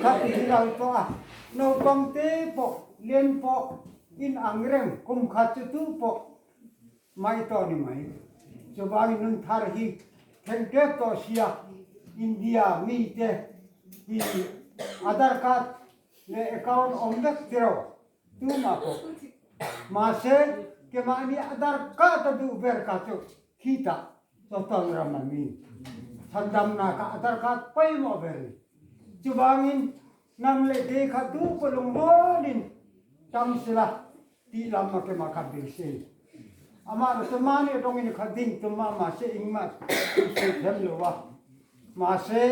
kha ti ral tawh a, naupang te pawh lian pawh in ang reng kum khat chu tu pawh mai tawh ni mai. Chuvangin nun thar hi thleng tep tawh sia India mite hi Aadhaar card leh account awm vek tiro tumah pawh. Mahse kemahni Aadhaar card a duh ber kha chu khitah chawtawn ram a mi chhandamna kha Aadhaar card pawimawh ber ni. Chuvangin Nang leh kei kha tu pawh lungrualin tang sela tih lam a kemah kha beisei. Amah erawh chu mahni atawngin kha ding tum a, mahse engmah an sawi thiam lo a. Mahse,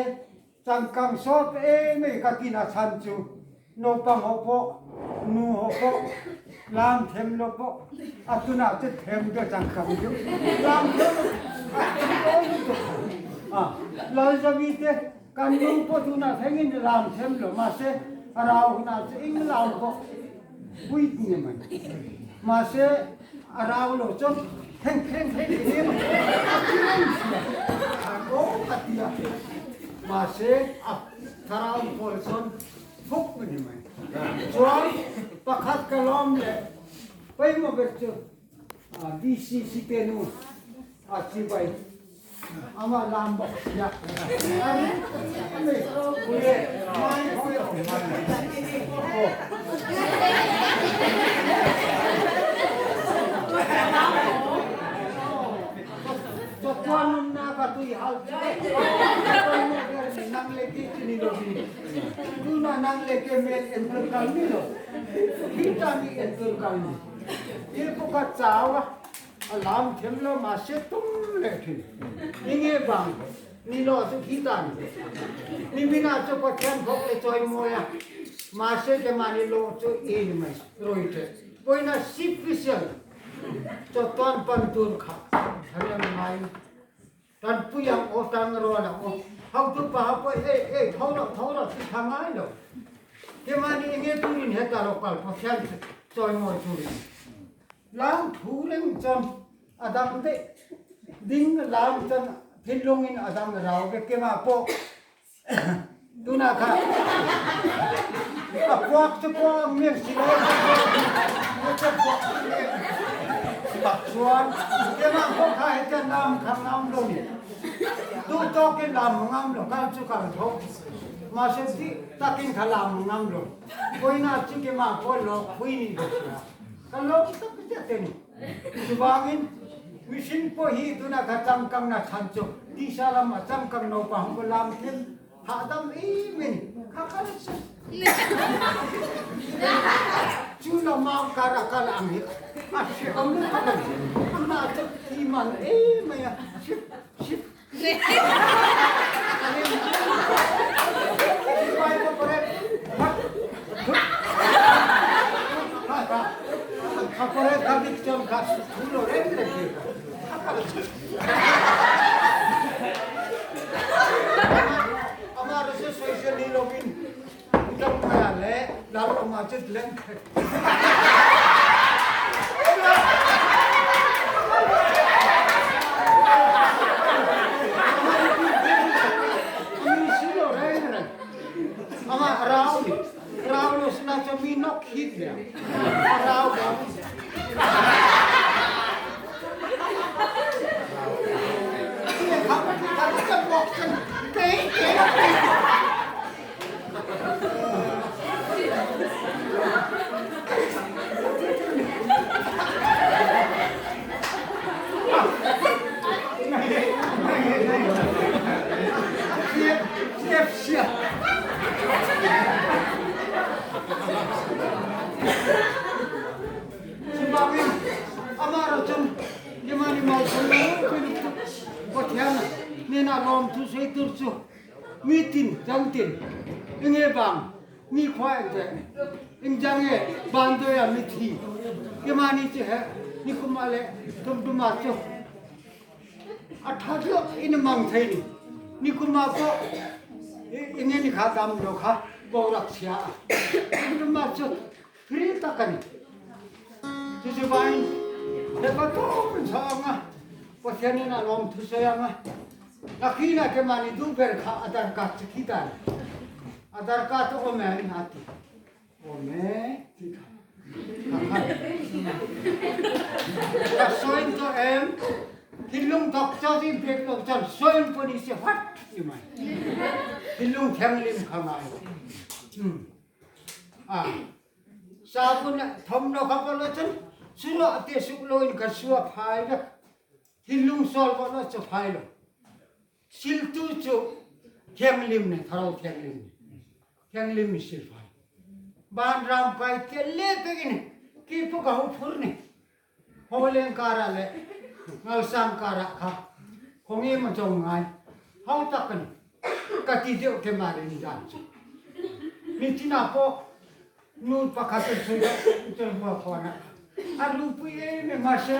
changkang sawt em em ka tina chhan chu naupang ho pawh, nu ho pawh, lam thiam lo pawh a tunah chu thiam deuh changkang deuh lam thiam lo a tam dawn lutuk a. Lalzavi te Kan nu pawh tunah thlengin lam them lo mahse a rau hunah chu eng lam pawh pui ni mai. Mahse a rau lo chuan thleng thleng thleng thleng a ti reng sia a aw a ti a mahse a thlarau pawl chuan fuk ni mai. Chuan pakhat ka lawm leh pawimawh ber chu DCC te nu a chibai Ama lam bawk sia. A lam thiam lo mahse tum leh thin. Ni nge bang ni lo chu khi ta ni. Nimin ah chu Pathian bawk le chawi mawi a, mahse kemahni lo chu i ni mai rui teh. Pawina sipisial chawtuan pan tur kha thariam ngai tanpui ang aw tang rual ang aw. Hotu pa ho pawh ei ei tho loh tho loh chu tha ngai lo. Kemahni enge turin heta lo kal Pathian chawi mawi turin. Lam thu reng chuan a dang daih ding lam chuan thinlung in a dang rau vek em ah pawh tunah kha a puak chu puak ang miang si lo chuan kemah pawh kha hetiang lam kha ngam lo ni duh tawkin lam ngam lo kal chu kal tho mahse tih takin kha lam ngam lo pawina chu kemah pawh lawk phui nih bawk sia. Ka lawm tak zet a ni. Chuvangin mihring pawh hi tunah kha changkangna chhan chu tisa lamah changkang naupang pawh lam thil hahdam em a ni. Kha kal chu chu lamah kar a kal ang hi a hrehawm lutuk a ni. Tunah chu thi man em mai a, ship ship. Mitin changtin enge bang mi khua eng te eng jang nge ban doi a mi thi kemani chi he ni kuma le tum tuma chu a tha lo in mang thei ni ni kuma ko enge ni kha dam lo kha borak chia tum tuma chu free tak ani chu chu vain he pa to min sa anga Pathian in a lawm thu sawi anga Nakhina ke mani duh ber kha a dar kar chu khi ta ni. Aadhaar card a awm em a ti. Awm e tih kha ka hngalh. Ka sawi tawh em? Thinlung thawk cho ding pek lo cun sawi pawh ni se vat ti mai. Thinlung thianghlim kha ngai. Ah. Sabun thawmhnaw kha pawh lo cun suruah te suk loin ka sua phai vek. Thinlung sual pawh lo cu phai lo. Siltu cu thianghlim ne tharo thianghlim ne thianghlim mi silfai. Vanram kai te le pekin ki pu ka hu phur ni. Hawileng karah le ngalsang karah kha khongi ma chong ngai hau tak kan ka ti deuh ke ma ni dan cu. Mi tina po nu pakhat in sui chul hua khona a lu pui e me ma se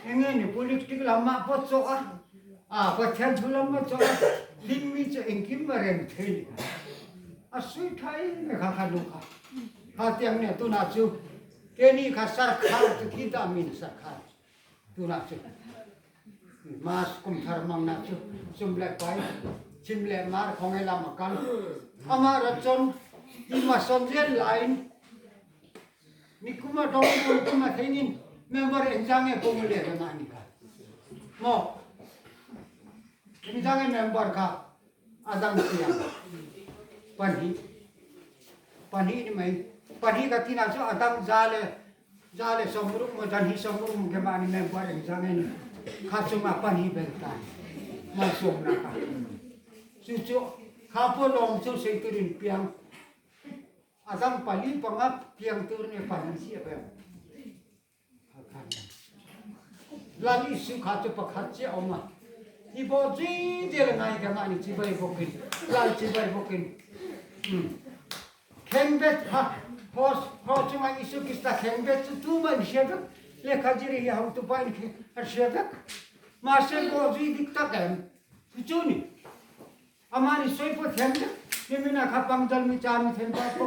enge ni politic lam ma po cho a a pathian thu lam ma cho a ling mi chu engkim ma rem thei ni a sui thai me kha kha lu kha kha tiang ne tu na chu Keni kha sarkhar cu khi dah min sarkhar tunah cu mas kum thar mang na cu sum le pai chim le mar khong e lam a kal ama ra chon hi ma son rian lain ni kuma dong kun kuma theinin member engzang e pung le ma ni ka mo engzang e member kha adang siang panhi Pahnih ni mei. Pahnih ka tinak cu a dang 160 maw 120 maw keimah nih member engzang in kha cungah pahnih bel ta malsawmnak ah. Cucu kha pawl lawng cu seitur in piang a dang pali panga piang tur nih pahnih si a pek. Lal Isu kha cu pakhat cia um a hi bo ci te le ngai ka ngah ni ci bai bok in lal ci bai bok in khengbet kha hos ho chunga Isu Krista khengbet cu tu ma in hria vek lekha jiri hi ho tu pa in a hria vek ma se bo ji dik tak em cu ni Amah nih soi po them le nimina kha pangdal mi ca mi them pa po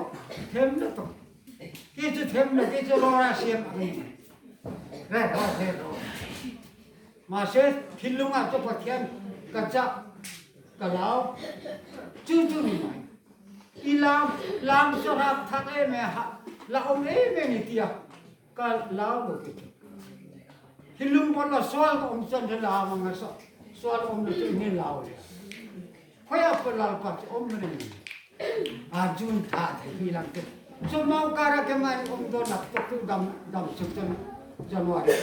them le to ke cu them le ke cu lora siam ang re ro re ro ma se thinlung ah cu Pathian ka ca ka lau cu cu ni mai i lam lam so rak thak e me ha la om e me ni tia ka lau lo ke cu Thinlung pon la sual ka um cun la mang so sual um cu ni lau le khoi a pon lal pa cu um ni a jun tha thei hi lang te so mau kara ke mai um do nak to tu dam dam su cun January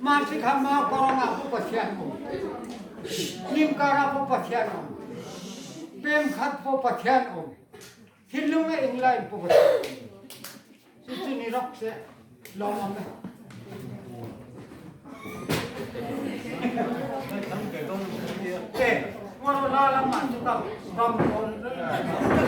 ma si kha ma korong ah pu pathian um nim kara pu pathian um pem khat pu pathian um thinlung a ing lai pu pathian um Cucu ni rak seh lawm am eh. Te, ngoro la lam ah cu ka ram